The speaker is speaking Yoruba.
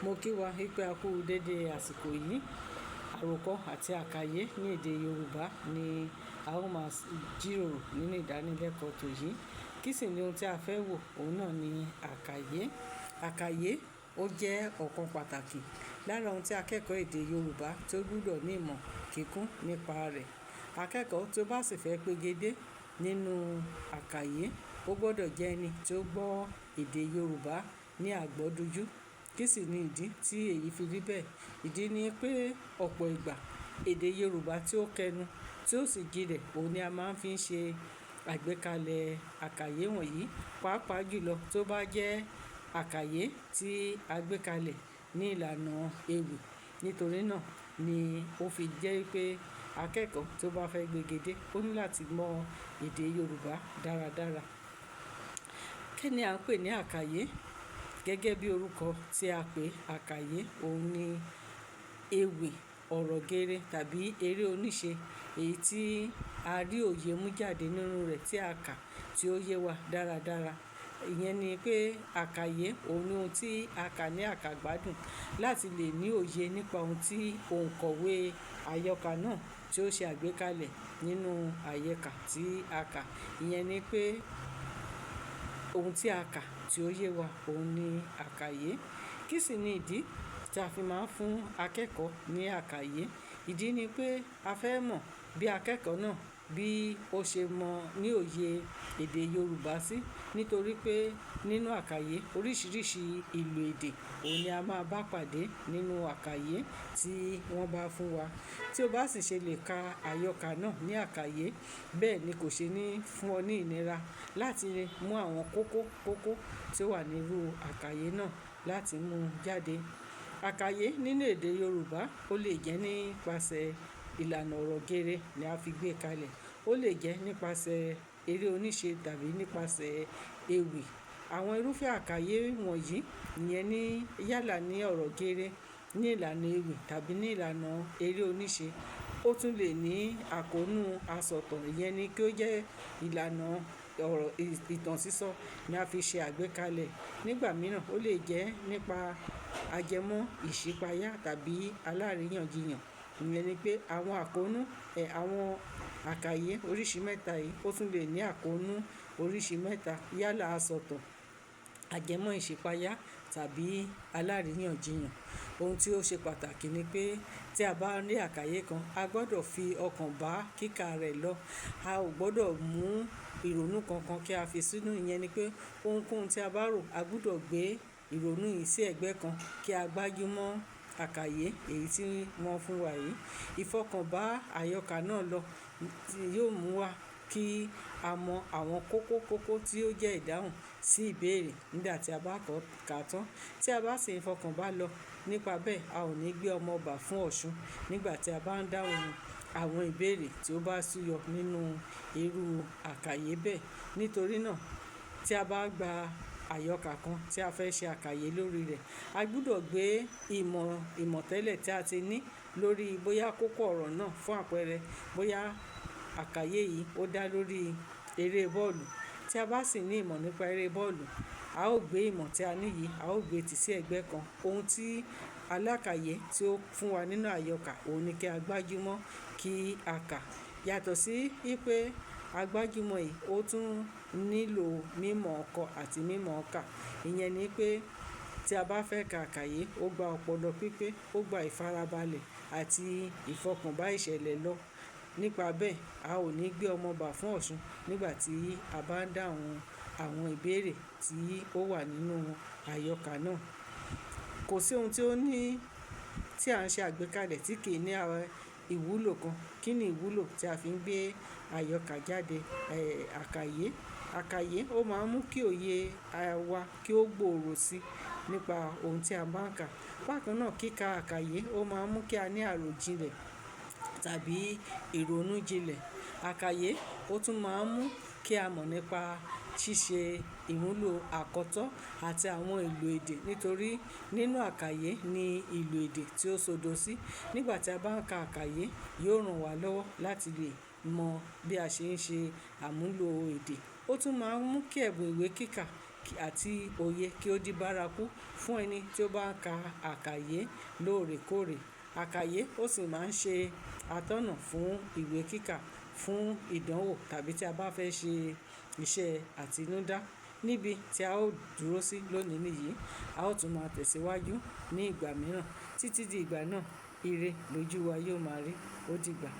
Mo kí wa wípé a kú dédé àsìkò yìí. Àròkọ àti àkayé ní èdè Yorùbá ni a ó máa jíròrò nínú ìdánilẹ́kọ̀ọ́ tó yìí. Kí sì ni ohun tí a fẹ́ wò? Òun náà ni àkayé. Àkayé ó jẹ́ ọ̀kan pàtàkì lára ohun tí akẹ́kọ̀ọ́ èdè Yorùbá tó gbọdọ̀ ní ìmọ̀ kíkún nípa rẹ̀. Akẹ́kọ̀ọ́ tó bá sì fẹ́ pegedé nínú àkayé, ó gbọdọ̀ jẹ́ ẹni tí ó gbọ́ èdè Yorùbá ní àgbọ́dújú. Kí sì ni ìdí tí èyí fi rí bẹ́ẹ̀? Ìdí ni pé ọ̀pọ̀ ìgbà èdè Yorùbá tí ó kẹnu, tí ó sì jinlẹ̀, òun ni a máa ń fi ṣe àgbékalẹ̀ àkayé wọ̀nyí. Pàápàá jùlọ tó bá jẹ́ àkayé tí a gbé kalẹ̀ ní ìlànà ewì. Nítorí náà ni ó fi jẹ́ wípé akẹ́kọ̀ọ́ tó bá fẹ́ gbégedé, ó ní láti mọ èdè Yorùbá dáradára. Kí ni a ń pè ní àkayé? Gẹ́gẹ́ bí orúkọ tí a pè àkayé, òun ni ewì, ọ̀rọ̀ geere tàbí eré oníṣe èyí tí a rí òye mú jáde nínú rẹ̀ tí a kà tí ó yé wa dáradára. Ìyẹn ni pé àkayé òun ni ohun tí a kà ní àkàgbádùn láti lè ní òye nípa ohun tí òǹkọ̀wé àyọkà náà tí ó ṣe àgbékalẹ̀ nínú àyọkà tí a kà. Ìyẹn ni pé ohun tí a kà tí ó yé wa, òun ni àkayé. Kí sì ni ìdí tí a fi máa ń fún akẹ́kọ̀ọ́ ní àkayé? Ìdí ni pé a fẹ́ mọ̀ bí akẹ́kọ̀ọ́ náà bí ó ṣe mọ̀ ní òye èdè Yorùbá sí. Nítorí pé nínú àkayé oríṣiríṣi ìlò èdè òun ni a máa bá pàdé nínú àkayé tí wọ́n bá fún wa. Tí o bá sì ṣe lè ka àyọkà náà ní àkayé, bẹ́ẹ̀ ni kò ṣe ní fún ọ ní ìnira láti mú àwọn kókó kókó tí ó wà nínú àkayé náà láti mú jáde. Àkayé nínú èdè Yorùbá ó lè jẹ́ nípasẹ̀ ìlànà ọ̀rọ̀ geere ni a fi gbé kalẹ̀. Ó lè jẹ́ nípasẹ̀ eré oníṣe tàbí nípasẹ̀ ewì. Àwọn irúfẹ́ àkayé wọ̀nyí ìyẹn ní yálà ní ọ̀rọ̀ geere, ní ìlànà ewì tàbí ní ìlànà eré oníṣe. Ó tún lè ní àkóónú asọ̀tàn. Ìyẹn ni kí ó jẹ́ ìlànà ọ̀rọ̀ ìtàn sísọ ni a fi ṣe àgbékalẹ̀. Nígbà mìíràn ó lè jẹ́ nípa ajẹmọ́ ìṣípayá tàbí aláríyànjiyàn. Ìyẹn ni pé àwọn àkóónú, àwọn àkayé oríṣi mẹ́ta yìí ó tún lè ní àkóónú oríṣi mẹ́ta: yálà asọ̀tàn, ajẹmọ́ ìṣípayá tàbí aláríyànjiyàn. Ohun tí ó ṣe pàtàkì ni pé tí a bá ní àkayé kan, a gbọdọ̀ fi ọkàn bá kíkà rẹ̀ lọ. A ò gbọdọ̀ mú ìrònú kankan kí a fi sínú. Ìyẹn ni pé ohunkóhun tí a bá rò, a gbọdọ̀ gbé ìrònú yìí sí ẹ̀gbẹ́ kan kí a gbájú mọ́ àkayé èyí tí wọ́n fún wa yìí. Ìfọkànbá àyọkà náà lọ tí yóò mú wa kí a mọ àwọn kókó kókó tí ó jẹ́ ìdáhùn sí ìbéèrè nígbà tí a bá kọ́ ká tán. Tí a bá sì ń fọkàn bá lọ nípa bẹ́ẹ̀, a ò ní gbé ọmọ ọba fún Ọ̀ṣun nígbà tí a bá ń dáhùn àwọn ìbéèrè tí ó bá súyọ nínú irú àkayé bẹ́ẹ̀. Nítorí náà tí a bá gba àyọkà kan tí a fẹ́ ṣe àkayé lórí rẹ̀, a gbọdọ̀ gbé ìmọ̀ ìmọ̀ tẹ́lẹ̀ tí a ti ní lórí bóyá kókó ọ̀rọ̀ náà fún àpẹẹrẹ, bóyá àkayé yìí ó dá lórí eré bọ́ọ̀lù. Tí a bá sì ní ìmọ̀ nípa eré bọ́ọ̀lù, a ó gbé ìmọ̀ tí a ní yìí, a ó gbé tì sí ẹ̀gbẹ́ kan. Ohun tí alákàyé tí ó fún wa nínú àyọkà, òun ni kí a gbájú mọ́ kí a kà. Yàtọ̀ sí wípé a gbájú mọ́ yìí, ó tún nílò mímọ̀ ọkọ àti mímọ̀ ọkà. Ìyẹn ni pé tí a bá fẹ́ ka àkayé, ó gba ọpọlọ pípé, ó gba ìfarabalẹ̀ àti ìfọkànbá ìṣẹ̀lẹ̀ lọ. Nípa bẹ́ẹ̀, a ò ní gbé ọmọ ọba fún Ọ̀ṣun nígbà tí a bá ń dáhùn àwọn ìbéèrè tí ó wà nínú àyọkà náà. Kò sí ohun tí ó ní tí à ń ṣe àgbékalẹ̀ tí kì í ní ìwúlò kan. Kí ni ìwúlò tí a fi ń gbé àyọkà jáde? Àkayé. Àkayé ó máa ń mú kí òye wa kí ó gbòòrò sí nípa ohun tí a bá ń kà. Bákan náà kíka àkayé ó máa ń mú kí a ní àròjinlẹ̀ tàbí ìrònú jinlẹ̀. Àkayé ó tún máa ń mú kí a mọ̀ nípa ṣíṣe ìmúlò àkọ́tọ́ àti àwọn ìlò èdè. Nítorí nínú àkayé ni ìlò èdè tí ó sọdọ̀ sí. Nígbà tí a bá ń ka àkayé, yóò ràn wá lọ́wọ́ láti lè mọ bí a ṣe ń ṣe àmúlò èdè. Ó tún máa ń mú kí ẹ̀bùn ìwé kíkà kí. àti òye kí ó di bárakú fún ẹni tí ó bá ń ka àkayé lóòrèkóòrè. Àkayé ó sì máa ń ṣe atọ́nà fún ìwé kíkà, fún ìdánwò tàbí tí a bá fẹ́ ṣe iṣẹ́ àtinúdá. Níbi tí a ó dúró sí lónìí nìyí, a ó tún máa tẹ̀síwájú ní ìgbà mìíràn. Títí di ìgbà náà, ire lójú wa yóò máa rí. Ó dìgbà.